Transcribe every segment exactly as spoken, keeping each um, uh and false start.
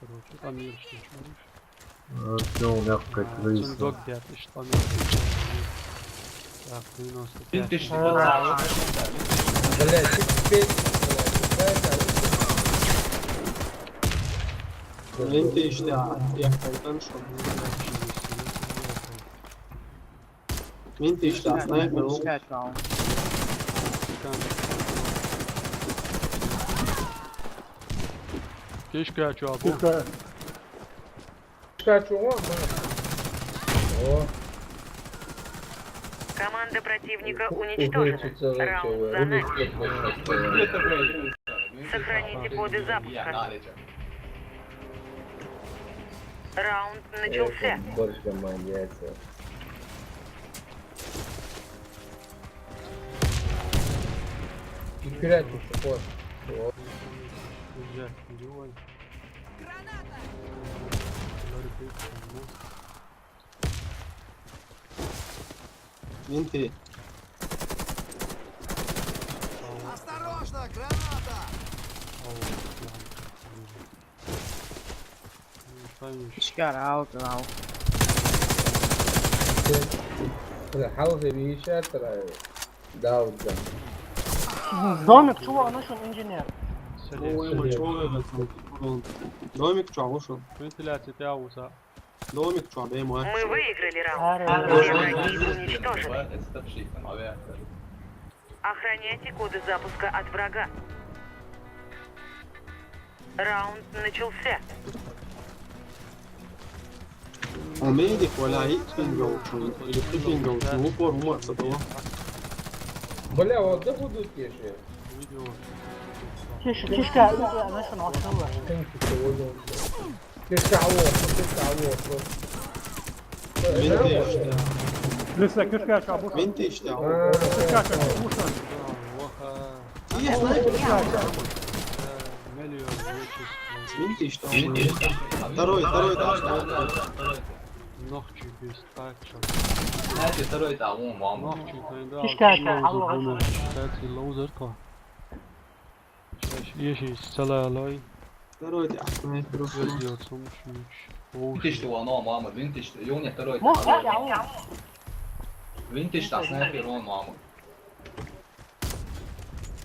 Короче, там мир что. Всё, у меня какая-то. Сундук пятый, что там? Так, девяносто пять. Ты что? Блядь, ты петь, блядь, какая-то. Блин, ты что? Я пойду, что Мин ты что, снайпер? Пускай там. Кишка, чё, обу? Пускай. Пускай чего? О, Команда противника у- уничтожена. Уходит целый Раунд чего? за Или нами. нет, нет, нет. Сохраните коды запуска. Раунд начался. Это больше моя яйца. Терять пешеход. Вот. Нельзя, не делай. Мин ты. Осторожно, граната! Пускай. Пускай, аут, аут. Бля, хаус и веща тра. Да, вот да. Домик, чего, он очень инженер. Ой, мой, чего вы там? Домик чё, вышел? Вентиляция, ты ауса. Домик чё, да, мой. Мы выиграли раунд. Аре. Все враги уничтожены. Охраняйте коды запуска от врага. Раунд начался. А медик, валя, и пингал, или ты пингал, ну, упор, умар, с этого. Бля, вот да будут пешие. Видео. Тише, тише, она что, она что? Тенки сегодня. Ты кого? Ты кого? Мин ты что? Лиса, кишка, чего? Мин ты что? А, Кишка, чего? Ваха. Я снайпер. Миллион. Мин ты что? Второй, второй, да, снайпер. Ногчи без пача. Знаете, второй там, вон, мама. Ногчи, да. Кишка, чего? Кстати, лоузер то. Еши, салалой. Второй, да, снайпер. Сделал сумасшедший. Оу, Винтиш ты вон, мама, винтиш ты. Юни второй. Ну, я, я, я. Винтиш там снайпер, вон, мама.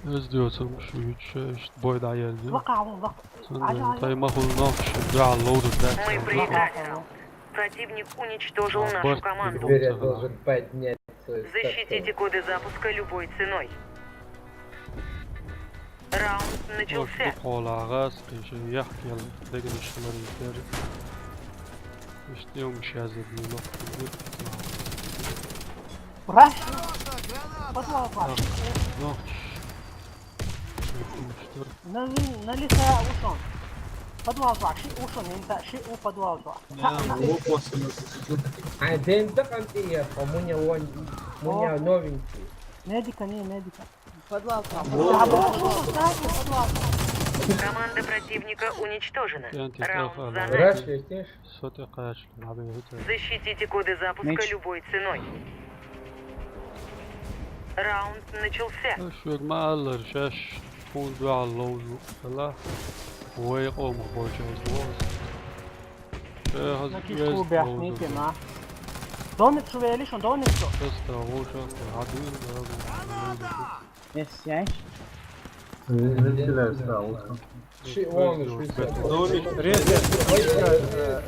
сделал сумасшедший. Бой да, я сделал. Вака, вака. Тай махул ногчи, да, лоузер, да. Мы проиграли раунд. Противник уничтожил нашу команду. Теперь я должен поднять свою Защитите коды запуска любой ценой. Раунд начался. Qo'lag'as, qiyshi, yaxkal, degin ishlar yeter. Işte yumuş yazdı, bunu. Rush. Подвал, Паш. Ну, что? На, на лиса ушел. Подвал, Паш, ши ушел, не та, ши у подвал, Паш. Я его после. А дэнтэ къантэ ехъу, мунэ он, мунэ новенький. Медика, не, медика. Подвал там. А, подвал, подвал. Команда противника уничтожена. Раунд за нами. Rush естишь? Сотый кач, надо его. Защитите коды запуска любой ценой. Раунд начался. Shu yerma alır, şaş, fund ve allozu. Sala. Vay, qom, boyca izloz. На кишку бяхните, на. Домик шевелишь, он домик что? Просто лучше, один, Yes, yes. Вентиляция, вот. Shit, one is reset. Domik. Reset.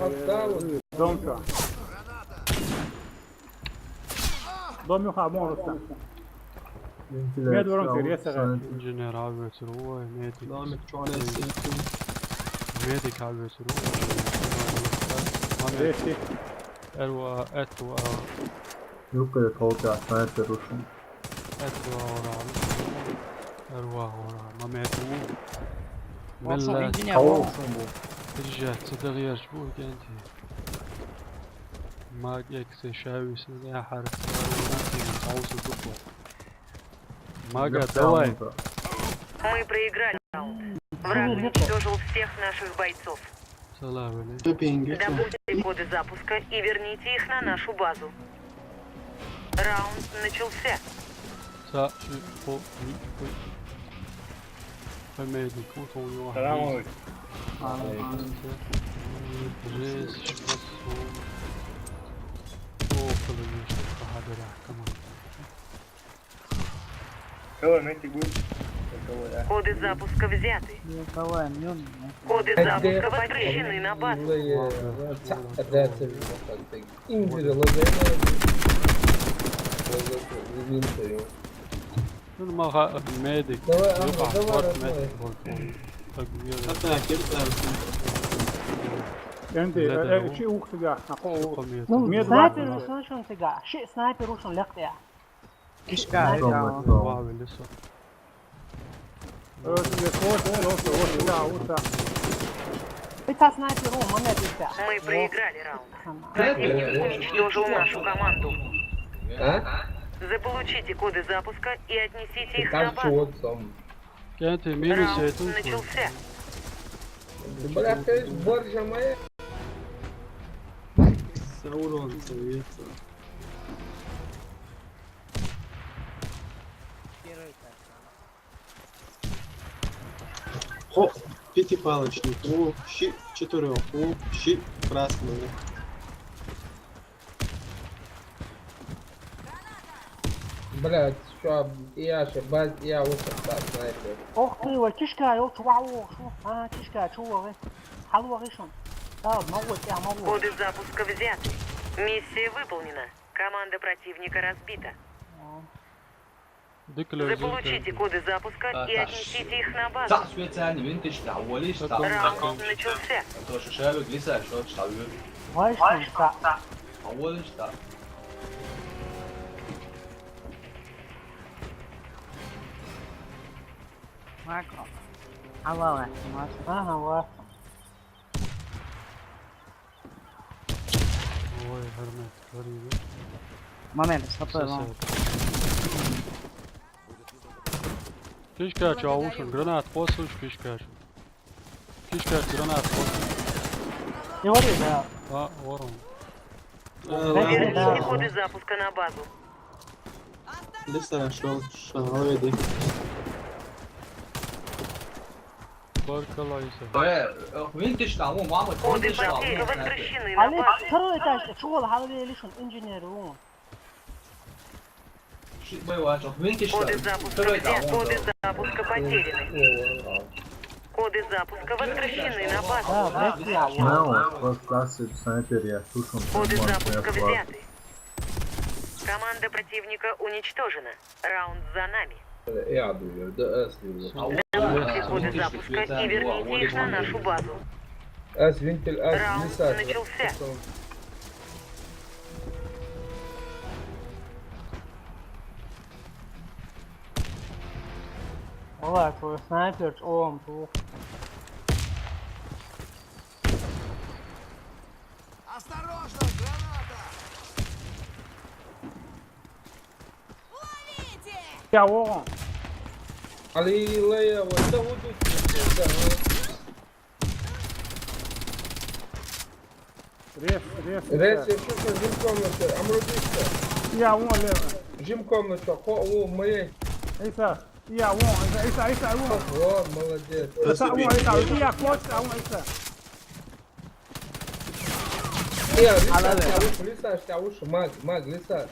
Отдал. Dom şu. Dom yok abi, orası. Med vorom ti reset. Inžener abi već ruvaj, medik. Domik, čone si. Medik abi već ruvaj. Reset. Erva, etva, Luka je kolka, sniper rušen. etva ora. Erva ora. Mametu. Olsun, Millet. inžener, Kavur olsun. Rušen bu. Rjat, sadar yarış bu, genti. Mag ekse, šavi se, ne harf. Kavur se duplo. Maga, давай. Мы проиграли раунд. Враг уничтожил всех наших бойцов. Salam alejkum. Tepingi. Добудьте коды запуска и верните их на нашу базу. Раунд начался. Sa, po, po, po, medik, u to u Selam aleyküm. Res, špas, o, o, kılıcı, işte, daha böyle, tamam. Kava, meti good. Kava, da. Коды запуска взяты. Николай, ну, Коды запуска возвращены на базу. Индире лазай. Dur, maga, medik. Давай, Yok, Амра, давай, var родной. medik, bol, bol. Tak, bir Hatta kirtan. Endi, Güzel e, de e, şey, uh, tiga. Ha, o, Komik. Med Sniper rušan, šun tiga. Šī sniper rušan, liek tiga. Kiškā, jā. Var öyle sor. Öldü, öldü, öldü, öldü, öldü. Pita sniper rušan, man ne pita. Мы проиграли раунд. Tamam. Противник уничтожил нашу команду. А? Заполучите коды запуска и отнесите их на Как базу. чего там? Genti, minus Раунд ettim. начался. Бля, ты боржа моя. Sauron seviyesi. Ho, пятипалочник. О, щи, четырех. О, щи, красного. Блядь, что, я же баз, я вот так, знаете. Oh, ты, ва, kiškā, jau, čuvā, o, šo, a, kiškā, čuvā, ve. Halvā, ve, šun. Tā, magot, jā, magot. Коды запуска взяты. Миссия выполнена. Команда противника разбита. Dikkat edin. Заполучите коды запуска и отнесите их на базу. Sax specijalni vintish ta walish ta. Раунд начался. To shishabe glisa shot ta yur. Vai, šun, tā. Walish ta. Marko. Halvā, ve. Aha, va. Ой, гранат, горит. Момент, стоп, стоп. Kiškā, čau, ušan, granāt, posluš, kiškā. Kiškā, granāt, posluš. Говори, да. А, ворон. Верните коды запуска на базу. Lisa šel šalvedi. Barkala ise. Oye, vintish ta, o mama, Коды vintish ta. запуска возвращены на Ali, базу. второй этаж, чувал, halvā, ve, šun, inžener, o. Shit, boy, watch out. Vintish ta. Коды запуска взяты. Коды запуска потеряны. Коды запуска возвращены на базу. Да, блядь, я. Não, posso dar se sniper, я слушал, Коды что запуска можно взяты. Команда противника уничтожена. Раунд за нами. Я думаю, да, если Добудьте коды запуска и верните их на нашу базу. Ас винтель, ас Раунд глиссад. начался. Валлай, твой снайпер, ом, тух. Ya, oğlum. Ali laya, вот, да вот тут, да, ну. Res, res. Res, я что-то жим комнату, Амрудишка. Ya, oğlum, leva. Жим комнату, хо, о, моей. Isa. Ya, oğlum, isa, isa, isa, oğlum. Вот, молодец. Isa, oğlum, isa, isa, ya, koç, oğlum, isa. Я, Лиса, я лучше, Лиса, я лучше, маг, маг, Лиса.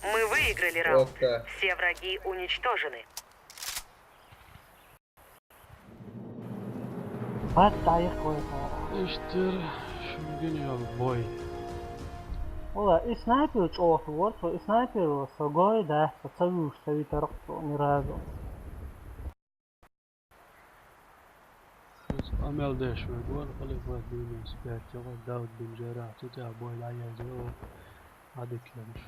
Мы выиграли Вот, раунд. да. Все враги уничтожены. Хатта дӀаяхха вай хара. Иштта шунгина йола бой. Вала, и снайпер чӀоагӀа вар, со и снайпер вар, со гой дац, со ца вуьйш, ца витарх цо ни разу. Шуьца къамел деш вай гон, хали бой дуьйна спертигӀо, Давд бин Жаррахь цу тӀехь бой дӀаязйо, Ӏадика лелаш.